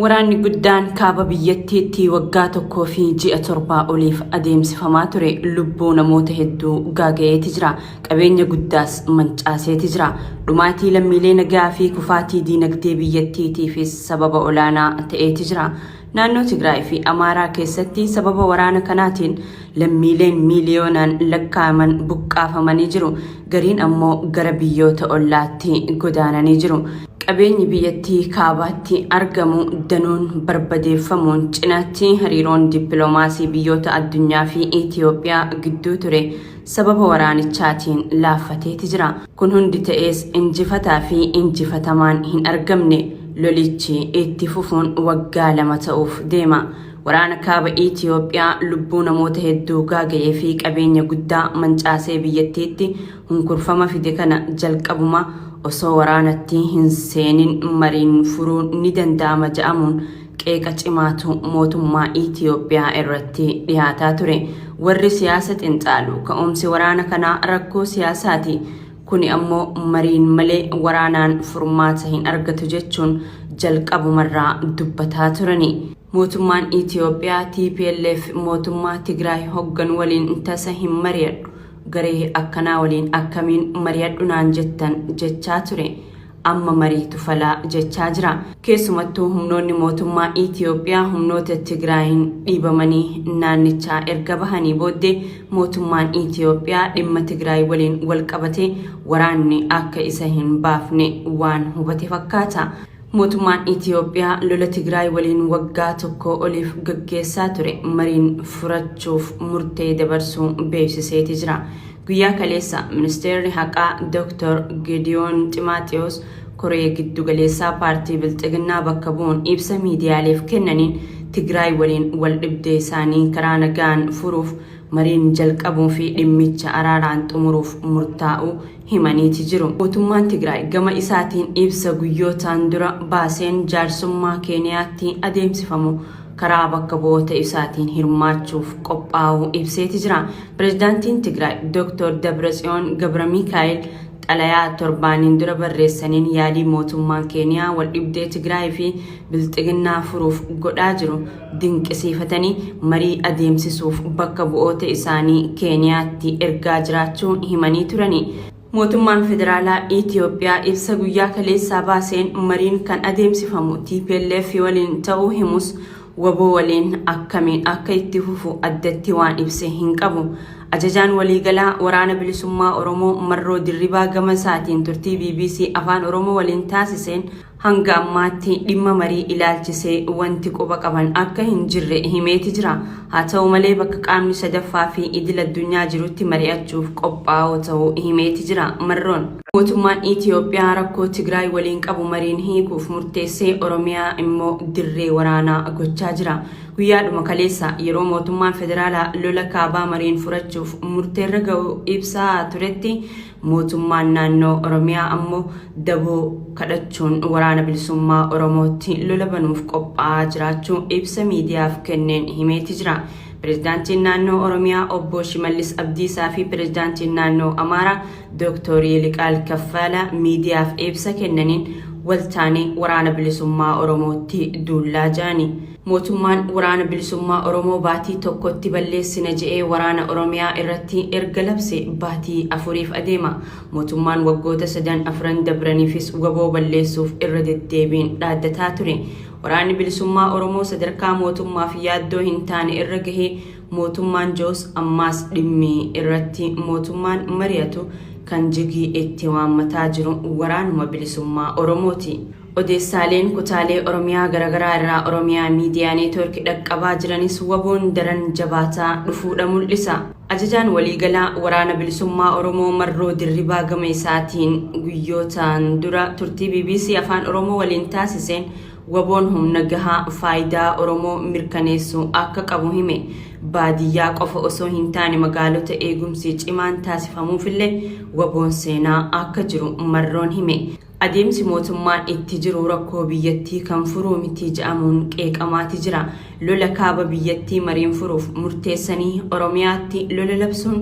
Waraanni guddaan kaaba biyyattiitti waggaa tokkoo fi ji'a torbaa oliif adeemsifamaa ture lubbuu namoota hedduu gaaga'eeti jira. Qabeenya guddaas mancaaseeti jira. Dhumaatii lammiilee nagaa fi kufaatii diinagdee biyyattiitiifis sababa olaanaa ta'eeti jira. Naannoo Tigraay fi Amaaraa keessatti sababa waraana kanaatiin lammiileen miiliyoonaan lakkaa'aman buqqaafamanii jiru. Gariin ammoo gara biyyoota ollaatti godaananii jiru. Qabeenyi biyyattii kaabaatti argamu danuun barbadeeffamuun cinaatti hariiroon dippilomaasii biyyoota addunyaa fi Itiyoophiyaa gidduu ture sababa waraanichaatiin laaffateeti jira. Kun hundi ta'ees injifataa fi injifatamaan hin argamne. Lolichi itti fufuun waggaa 2 ta'uuf deema. Waraana Kaaba Itiyoophiyaa lubbuu namoota hedduu gaaga'ee fi qabeenya guddaa mancaasee biyyattiitti hunkurfama fide kana jalqabuma osoo waraanatti hin seenin mariin furuun ni danda'ama ja'amuun qeeqa cimaatu mootummaa Itiyoophiyaa irratti dhiyaataa ture. Warri siyaasa xinxaalu ka'umsi waraana kanaa rakkoo siyaasaati. Kuni ammoo mariin malee waraanaan furmaata hin argatu jechuun jalqabumarraa dubbataa turani. Mootummaan Itiyoophiyaa tplf mootummaa Tigraay hogganu waliin tasa hin mariyadhu, garee akkanaa waliin akkamiin mariyadhu naan jettan jechaa ture. Amma mariitu fala jechaa jira. Keessumattuu humnoonni mootummaa Itiyoophiyaa humnoota Tigraayiin dhiibamanii naannichaa erga bahanii booddee mootummaan Itiyoophiyaa dhimma Tigraay waliin walqabatee waraanni akka isa hin baafne waan hubate fakkaata. Mootummaan Itiyoophiyaa lola Tigraay waliin waggaa tokkoo oliif gaggeessaa ture mariin furachuuf murtee dabarsuu beeksiseeti jira. Guyyaa kaleessa Ministeerri Haqaa Dr. Gediyoon Ximaaxiyoos koree giddu galeessaa paartii Bilxiginnaa bakka bu'uun ibsa miidiyaaleef kennaniin Tigraay waliin wal dhibdee isaanii karaa nagaan furuuf mariin jalqabuu fi dhimmicha araaraan xumuruuf murtaa'uu himaniiti jiru. Mootummaan Tigraay gama isaatiin ibsa guyyootaan dura baaseen jaarsummaa Keeniyaatti adeemsifamu karaa bakka bu'oota isaatiin hirmaachuuf qophaa'uu ibseeti jira. Pirezidaantiin Tigraay Dr. Dabratsiyoon Gabramikaa'el xalayaa torbaaniin dura barreessaniin yaalii mootummaan Keeniyaa waldhibdee Tigraay fi Bilxiginnaa furuuf godhaa jiru dinqisiifatanii marii adeemsisuuf bakka bu'oota isaanii Keeniyaatti ergaa jiraachuu himanii turani. Mootummaan Federaalaa Itiyoophiyaa ibsa guyyaa kaleessaa baaseen mariin kan adeemsifamu tplf waliin ta'uu himus wbo waliin akkamiin akka itti fufu addatti waan ibse hin qabu. Ajajaan Waliigalaa Waraana Bilisummaa Oromoo Marroo Dirribaa gama isaatiin turtii bbc Afaan Oromoo waliin taasiseen Hanga ammaatti dhimma marii ilaalchisee wanti quba qaban akka hin jirre himeeti jira. Haa ta'u malee bakka qaamni sadaffaa fi idil addunyaa jirutti mari'achuuf qophaa'oo ta'uu himeeti jira Marroon. Mootummaan Itiyoophiyaa rakkoo Tigraay waliin qabu mariin hiikuuf murteessee Oromiyaa immoo dirree waraanaa gochaa jira. Guyyaadhuma kaleessa yeroo mootummaan federaalaa lola kaabaa mariin furachuuf murteerra ga'uu ibsaa turetti Mootummaan naannoo Oromiyaa ammoo daboo kadhachuun Waraana Bilisummaa Oromootti lola banuuf qophaa'aa jiraachuu ibsa miidiyaaf kenneen himeeti jira. Pirezidaantiin naannoo Oromiyaa Obbo Shimallis Abdiisaa fi Pirezidaantiin naannoo Amaaraa Dooktor Yiliqaal Kaffaala miidiyaaf ibsa kennaniin waltaanee Waraana Bilisummaa Oromootti duullaa ja'ani. Mootummaan Waraana Bilisummaa Oromoo baatii tokkotti balleessina je'ee waraana Oromiyaa irratti erga labse baatii afuriif adeema. Mootummaan waggoota sadan afran dabraniifis wbo balleessuuf irra deddeebiin dhaaddataa ture. Waraanni Bilisummaa Oromoo sadarkaa mootummaaf yaaddoo hin taane irra gahee mootummaan je'us ammaas dhimmi irratti mootummaan mari'atu kan jigii itti waammataa jiru Waraanuma Bilisummaa Oromooti. Odeessaaleen kutaalee Oromiyaa garagaraa irraa Oromiyaa Miidiyaa Neetwoork dhaqqabaa jiranis WBOn daran jabaataa dhufuudha mul'isa. Ajajaan Waliigalaa Waraana Bilisummaa Oromoo Marroo Dirribaa gama isaatiin guyyootaan dura turtii bbc Afaan Oromoo waliin taasiseen WBOn humna gahaa faayidaa Oromoo mirkaneessu akka qabu hime. Baadiyyaa qofa osoo hin taane magaalota eegumsi cimaan taasifamuufillee WBOn seenaa akka jiru Marroon hime. Adeemsi mootummaan itti jiru rakkoo biyyattii kan furuu miti ja'amuun qeeqamaati jira. Lola kaaba biyyattii mariin furuuf murteessanii Oromiyaatti lola labsuun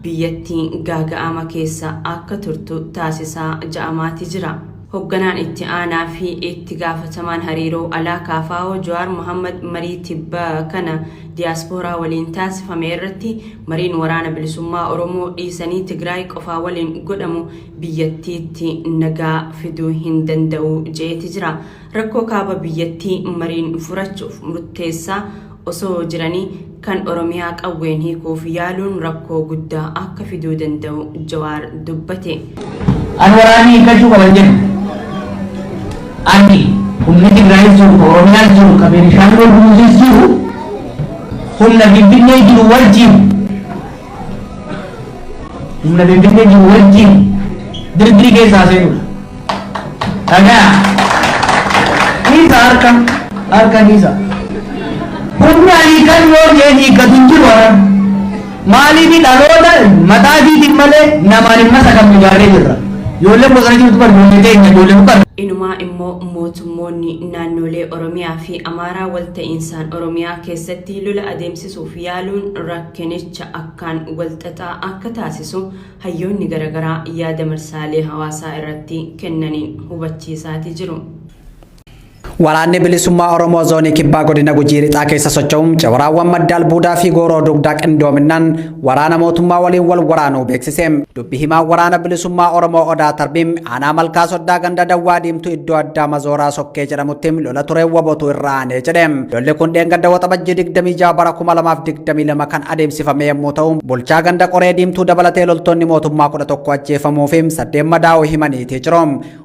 biyyattiin gaaga'ama keessa akka turtu taasisaa ja'amaati jira. Hogganaan itti aanaa fi itti gaafatamaan hariiroo alaa KFO Jawaar Mohammad marii tibba kana diyaaspooraa waliin taasifame irratti mariin Waraana Bilisummaa Oromoo dhiisanii Tigraay qofaa waliin godhamu biyyattiitti nagaa fiduu hin danda'u je'eeti jira. Rakkoo kaaba biyyattii mariin furachuuf murteessaa osoo jiranii kan Oromiyaa qawween hiikuuf yaaluun rakkoo guddaa akka fiduu danda'u Jawaar dubbate. Ani waraanni hiikkachuu qaba hin jedhu. Ani humni Tigraayis jiru, ka Oromiyaas jiru, ka Beenishaangul Gumuzis jiru humna Finfinnee jiru wajjin humna Finfinnee jiru wajjin dirdirii keessaa seenudha. Dhagaa dhiisa harka harka dhiisa. Humna hiikan yoo jeen hiikkatu hin jiru haran. Maaliif dhaloota mataa ifiitiin malee namaan hin masakamne ijaarree jirra. Ijoolleen bosona jirtu bar ijoollee teenya ijoollee nu qabna. Inumaa immoo mootummoonni naannoolee Oromiyaa fi Amaaraa walta'iinsaan Oromiyaa keessatti lola adeemsisuuf yaaluun rakkinicha akkaan walxaxaa akka taasisu hayyoonni garagaraa yaada marsaalee hawaasaa irratti kennaniin hubachiisaati jiru. Waraanni Bilisummaa Oromoo Zoonii Kibbaa Godina Gujii Lixaa keessa socho'uun cawaraawwan madda albuudaa fi gooroo dugdaa qindoominaan waraana mootummaa waliin wal waraanuu beeksise. Dubbi himaan Waraana Bilisummaa Oromoo Odaa Tarbii aanaa Malkaa Soddaa ganda Dawwaa Diimtuu iddoo addaa Mazooraa Sokkee jedhamutti lola tureen WBOtu irra aanee jedhe. Lolli kun dheengadda Waxabajjii 26 bara 2022 kan adeemsifame yommuu ta'u, bulchaa ganda Qoree Diimtuu dabalatee loltoonni mootummaa 11 ajjeefamuu fi 8 madaa'uu himaniitii jiru.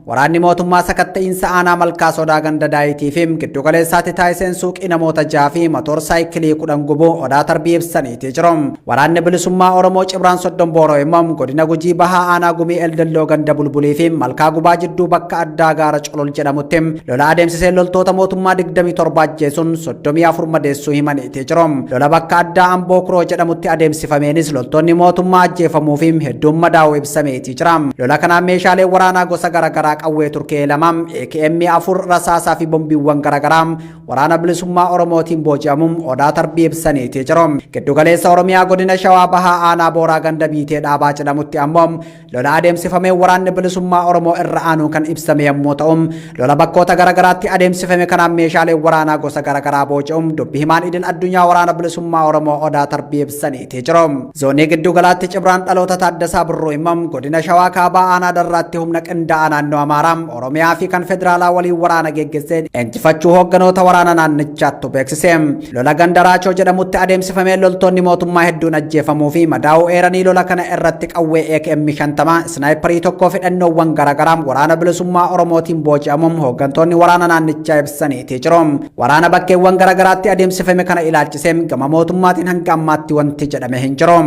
Waraanni mootummaa sakatta'iinsa aanaa Malkaa Sodaa ganda Daayitii fi giddu galeessaatti taasiseen suuqii namoota 6 fi motoor saayikilii 10 gubuu Odaa Tarbii ibsaniitii jiru. Waraanni Bilisummaa Oromoo Cibraan Soddom Booroo immoo godina Gujii Bahaa aanaa Gumii Eldelloo ganda Bulbulii fi Malkaa Gubaa jidduu bakka addaa gaara Colol jedhamutti lola adeemsiseen loltoota mootummaa 27 ajjeesuun 34 madeessuu himaniitii jiru. Lola bakka addaa Amboo Kuroo jedhamutti adeemsifameenis loltoonni mootummaa ajjeefamuu fi hedduun madaa'uu ibsameetii jira. Lola kanaan meeshaaleen waraanaa gosa garaagaraa qawwee Turkee 2, AKM 4, rasaasaa fi bombiiwwan garaagaraa Waraana Bilisummaa Oromootiin booji'amuun Odaa Tarbii ibsaniitii jiru. Giddu galeessa Oromiyaa godina Shawaa Bahaa aanaa Booraa ganda Biitee Dhaabaa jedhamutti ammoo lola adeemsifameen Waraanni Bilisummaa Oromoo irra aanuu kan ibsame yommuu ta'u, lola bakkoota garaagaraatti adeemsifame kanaan meeshaaleen waraanaa gosa garaagaraa booji'uun dubbi himaan idil addunyaa Waraana Bilisummaa Oromoo Odaa Tarbii ibsaniitii jiru. Zoonii giddu galaatti Cibraan dhaloota Taaddasaa Birruu immoo godina Shawaa Kaabaa aanaa Darraatti humna qindaa'aa naannoo Amaaraa, Oromiyaa fi kan federaalaa waliin waraana geggeesseen injifachuu hoogganoota waraana naannichaattu beeksise. Lola ganda Raachoo jedhamutti adeemsifameen loltoonni mootummaa hedduun ajjeefamuu fi madaa'uu eeranii lola kana irratti qawwee AKM 50, isnaayiparii tokkoo fi hidhannoowwan garaagaraa waraana bilisummaa Oromootiin booji'amuun hooggantoonni waraana naannichaa ibsaniitii jiru. Waraana bakkeewwan garaagaraatti adeemsifame kana ilaalchisee gama mootummaatiin hanga ammaatti wanti jedhame hin jiru.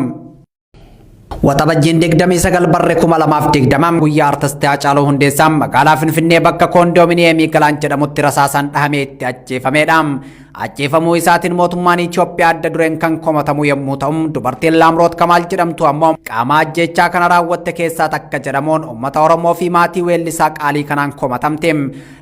Waxabajjiin 29 barri 2020 guyyaa Artisti Haacaaluu Hundeessaa magaalaa Finfinnee bakka koondoominiyeemii Galaan jedhamutti rasaasaan dhahamee itti ajjeefameedha. Ajjeefamuu isaatiin mootummaan Itoophiyaa adda dureen kan komatamu yommuu ta'u, dubartiin Laamroot Kamaal jedhamtu ammoo qaama ajjeechaa kana raawwatte keessaa takka jedhamuun uummata Oromoo fi maatii weellisaa qaalii kanaan komatamte.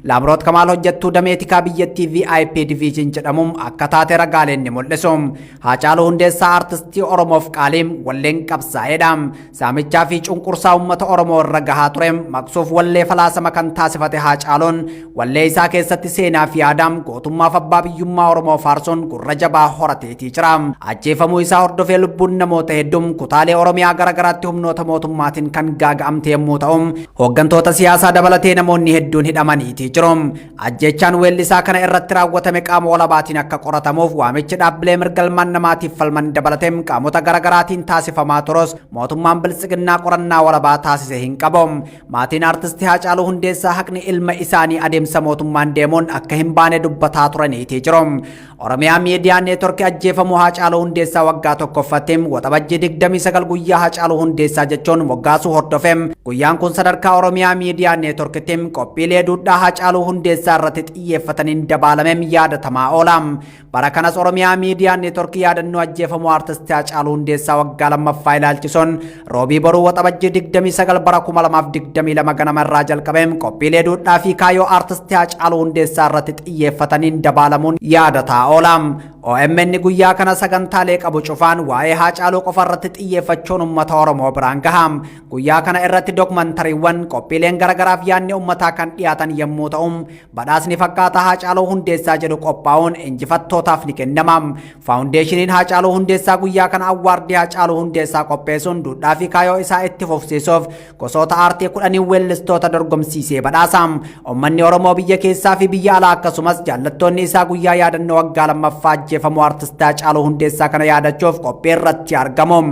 Laamroot Kamaal hojjettuu damee tikaa biyyattii VIP Division jedhamu akka taate ragaaleen ni mul'isu. Haacaaluu Hundeessaa artistii Oromoof qaalii walleen qabsaa'eedha. Saamichaa fi cunqursaa uummata Oromoo irra gahaa ture maqsuuf wallee falaasama kan taasifate Haacaaluun wallee isaa keessatti seenaa fi aadaa gootummaaf abbaa biyyummaa Oromoo faarsuun gurra jabaa horateetii jira. Ajjeefamuu isaa hordofee lubbuun namoota hedduu kutaalee Oromiyaa garaagaraatti humnoota mootummaatiin kan gaaga'amte yommuu ta'u, hooggantoota siyaasaa dabalatee namoonni hedduun hidhamaniitii jiru. Ajjeechaan weellisaa kana irratti raawwatame qaama walabaatiin akka qoratamuuf waamichi dhaabbilee mirga ilmaan namaatiif falman dabalatee qaamota garaagaraatiin taasifamaa turus mootummaan biltsiginnaa qorannaa walabaa taasise hin qabu. Maatiin artisti Haacaaluu Hundeessaa haqni ilma isaanii adeemsa mootummaan deemuun akka hin baane dubbataa turaniitii jiru. Oromiyaa Miidiyaa Neetworkii ajjeefamuu Haacaaluu Hundeessaa waggaa tokkoffatti Waxabajjii 29 guyyaa Haacaaluu Hundeessaa jechuun moggaasuu hordofe. Guyyaan kun sadarkaa Oromiyaa Miidiyaa Neetworkitti qophiilee duudhaa Haacaaluu Hundeessaa irratti xiyyeeffataniin dabaalamee yaadatamaa oola. Bara kanas Oromiyaa Miidiyaa Neetworkii yaadannoo ajjeefamuu Aartisti Haacaaluu Hundeessaa waggaa lammaffaa ilaalchisuun Roobii boruu Waxabajjii 29 bara 2022 ganama irraa jalqabee qophiilee duudhaa fi kaayyoo Aartisti Haacaaluu Hundeessaa irratti xiyyeeffataniin dabaalamuun yaadataa oola. OMN guyyaa kana sagantaalee qabu cufaan waa'ee Haacaaluu qofa irratti xiyyeeffachuun uummata Oromoo biraan gaha. Guyyaa kana irratti dookumantariiwwan qophiileen garaagaraaf yaadni uummataa kan dhiyaatan yommuu ta'u, badhaasni fakkaataa Haacaaluu Hundeessaa jedhu qophaa'uun injifattootaaf ni kennama. Faawundeeshiniin Haacaaluu Hundeessaa guyyaa kana awwaardii Haacaaluu Hundeessaa qopheessuun duudhaa fi kaayyoo isaa itti fufsiisuuf gosoota aartii 10 weellistoota dorgomsiisee badhaasa. Uummanni Oromoo biyya keessaa fi biyya alaa akkasumas jaallattoonni isaa guyyaa yaadannoo waggaa lammaffaa ajjeefamuu aartistii Haacaaluu Hundeessaa kana yaadachuuf qophii irratti argamu.